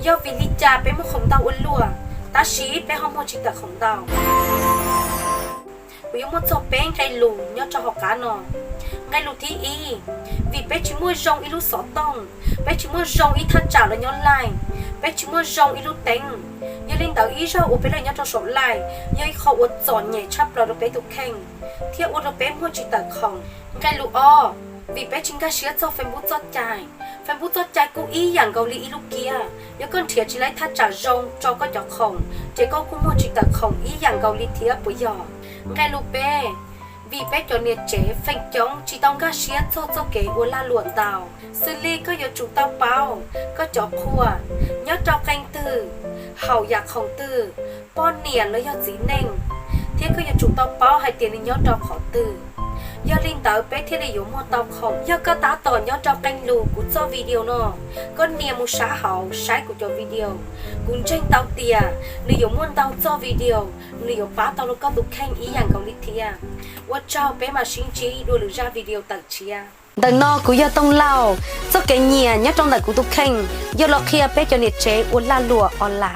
Yog vim li cas peb muaj khoom ntau ua luaj, tab sis peb ho muag tsis tawm khoom ntau? Kuv yuav muaj txog peb nqe lus nyob rau hauv qab no. Nqe lus thib ib, vim peb tsis muaj zoo ib lub xov tooj, peb tsis muaj zoo ib thaj tsam los nyob laij, peb tsis muaj zoo ib lub teeb. Yog li ntawd ib zaug uas peb los nyob rau saum laij yog ib qho uas txom nyem tshaj plaws rau peb tus kheej, thiab ua rau peb muag tsis tawm khoom. Nqe lus ob, vim peb tsis nkag siab txog Facebook txoj cai. Facebook txoj cai kuj ib yam nkaus li ib lub kiab, yog koj nrhiav tsis tau thaj tsam zoo rau koj cov khoom, ces koj kuj muag tsis tawm khoom ib yam nkaus li thiab puas yog? Nqe lus peb, vim peb cov niam tsev feem coob tsis tau nkag siab txog txoj kev ua lag luam ntau, xws li koj yuav tsum tau paub koj cov qhua nyob rau qee twg, haum yam khoom twg, poj niam los yog txiv neej, thiab koj yuav tsum tau paub hais tias nws nyob rau qhov twg. Yog li ntawd peb thiaj li yuav muag tau khoom. Yog koj tab tom nyob rau qee lus kuv txoj video no, koj nias mus sab hauv saib kuv cov video, kuv ntseeg tau tias nws yuav muaj ntau txoj video, nws yuav pab tau rau koj tus kheej ib yam nkaus li thiab. Ua tsaug, peb mam sib ntsib dua lwm zaj video tawm tshiab. Ntawm no kuv yog Tooj Lauj, txoj kev nyiam nyob rau ntawm kuv tus kheej yuav los qhia peb cov niam tsev ua lag luam online.